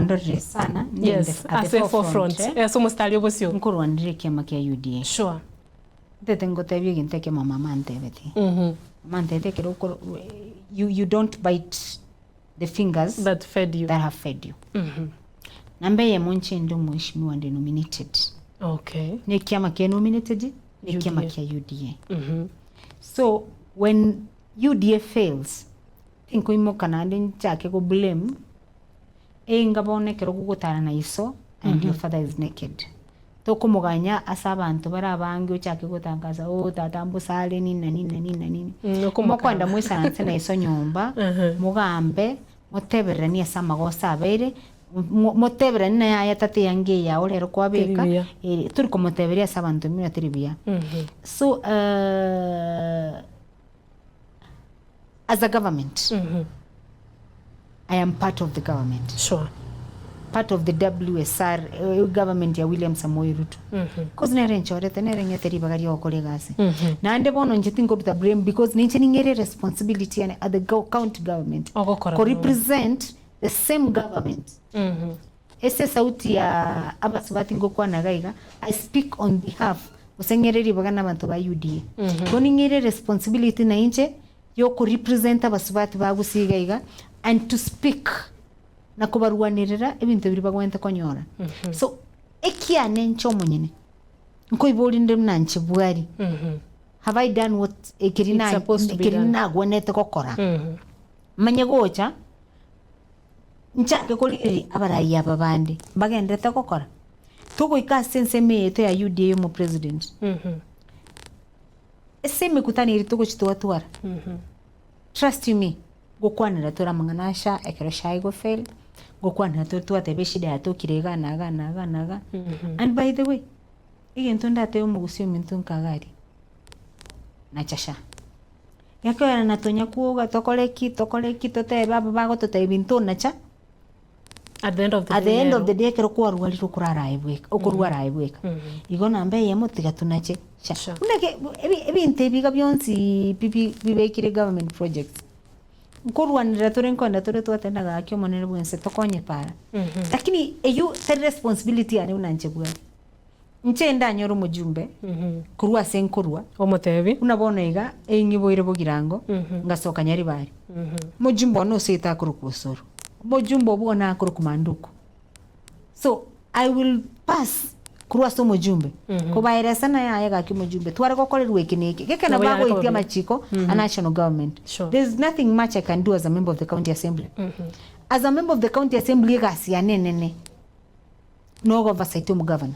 Kwandorire sana ndi in Yes, the, at ase the forefront. forefront, eh. Ase omositari obosio. Nkorwanire ekiama kia UDA. Sure. Ntete ngotebie egento ekemo mama antebetie. Mama antebetie ekero okoro you, you don't bite the fingers That fed you. that have fed you. Namba eyemo inche inde omweshimiwa ndi nominated. Okay. Na ekiama kia nominated na ekiama UDA. kia UDA. So when UDA fails, tinkoimoka naende nchake go blame Einga bono ekero gogotara na iso and your father is naked. Tokomoganya ase abanto bare abange ochake gotangasa oh tata mbosa are nini na nini na nini na nini. Mm, okomokana. Mokoenda moisaranse na iso nyomba, mogambe, motebereranie ase amagoso abeire, mo- motebereranie naye aye tata eanga eye yao rero kwabeka, Teri buya. ere tori komoteberia ase abanto buna teri buya. So as a government I am part of the government Sure. part of the WSR eh, government ya William Samoei Ruto cause nere nchorete nere ng'ete ribaga ria gokora egasi naende bono inche tinkoruta blame because ninche ning'ere responsibility yane at the go- county government Ogokora ko represent the same government Ase esauti ya abasubati ngokwana iga iga, I speak on behalf gose ng'ere ribaga na abanto ba UDA. Igo ning'eire responsibility na inche yoko represent abasubati ba Gusii iga iga and to speak na kobarwanerera ebinto biria bagwenerete konyora. So ekiane inche omonyene, nkoiboria nde buna inche bwari, have I done what ekeri It's na supposed to be ekeri done. nagwenerete gokora? Manye gocha. Nchake korigereria abarai aba bande mbagenderete gokora. Togoika ase ensemo eye yaito ya UDA y'omopresident. Ase emekutano eria togochia twatwara, trust you me, ngokwanera tore amang'ana a SHA ekero SHA egofail, ngokwanera tore twateba eshida yatokire iga na iga na iga na iga. And by the way, egento ndatebe omogusii ominto nkaga aria, nacha SHA. Gekogera na tonya kwoga tokore ki tokore ki totebe aba bagototebia ebinto onacha, At the end of the at the day end of nero. the day ekero kwarwarire okorara aye bweka okorwara aye bweka. Igo namba eyemo tiga tonache sha. Sure. Buna ke ebi ebinto ebi iga bionsi pi bi bibekire government projects, nkorwanerera tore nkoenda tore twatenda gaki omonene bwense tokonye para. Lakini eywo tari responsibility yane buna inche bware. Inche ndanyore omojumbe korwa ase nkorwa, Omotebi. buna bono iga eng'iboire bogirango, ngasoka Nyaribari. Omojumbe one oseete akorokwa Osoro, omojumbe obwo one akorokwa Manduku. So I will pass korwa ase omojumbe, kobaeresa naye aye gaki omojumbe, tware gokorerwa eke na eke. Geke nabo Nabo yare agoitia koba buya. amachiko a national government. Sure. There is nothing much I can do as a member of the county assembly. As a member of the county assembly egasi yane enene, nogo oversight omogavana.